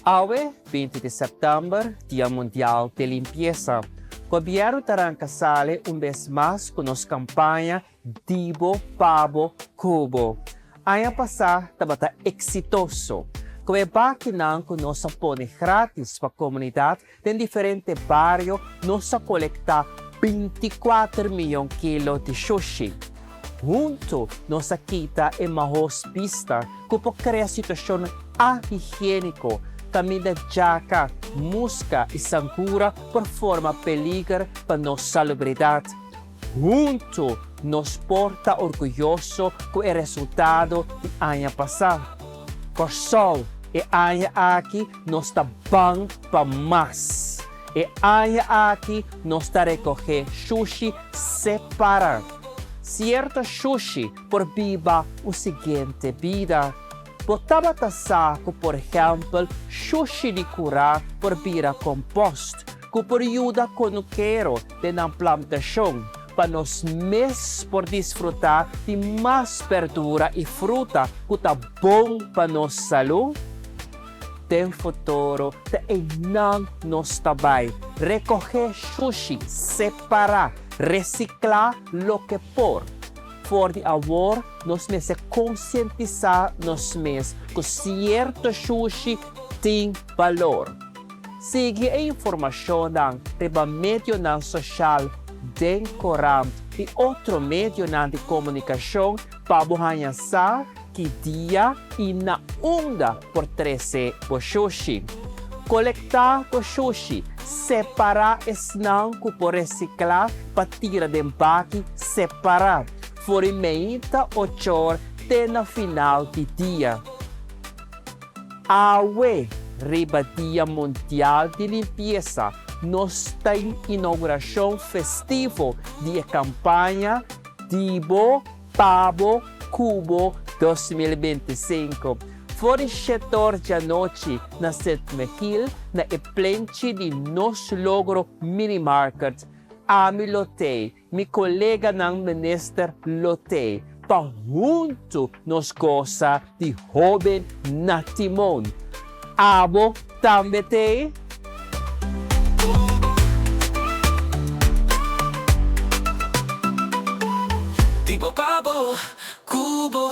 Awe, 20 di sèptèmber, Dia Mundial di Limpiesa. Gobièrnu ta ranka sali un bes mas ku nos kampaña Di bo, pa bo, ku bo. Aña pasá tabata eksitoso. Ku e bakinan ku nos a pone grátis pa komunidat den diferente bario nos a kolektá 24 miyon kilo di shushi. Huntu nos a kita e mahos bista ku por krea situashonnan ahigiéniko kaminda djaka, muska i sangura por forma peliger pa nos salubridat. Huntu nos por ta orguyoso ku e resultado di aña pasá. Kòrsou, e aña aki nos ta ban pa mas. E aña aki nos ta rekohé shushi separá. Sierto shushi por biba un siguiente bida. Bo tabata sa ku por ehèmpel shushi di kurá por bira kompost ku por yuda konukero den nan plantashon pa nos mes por disfrutá di mas berdura i fruta ku ta bon pa nos salú? Den futuro ta einan nos ta bai rekohé shushi, separá, resiklá loke por. For di awor nos mester konsientisá nos mes ku sierto shushi tin balor. Sigui e informashonnan riba medionan soshal, den korant i otro medionan di komunikashon pa bo haña sa ki dia i na unda por trese bo shushi. Kolektá bo shushi, separá esnan ku por resiklá pa tira den baki separá, for di meinta ochor te na final di dia. Awe, riba Dia Mundial di Limpiesa, nos ta inougurashon festivo di e kampaña Di Bo Pa Bo Ku Bo 2025. For di shetor djanochi na Sint Michiel na e plenchi di Nos Logro Mini Market, ami lo tei, mi koleganan minister lo tei, pa huntu nos gosa di Hoben na Timon. Abo tambe tei? Di bo pa bo, ku bo.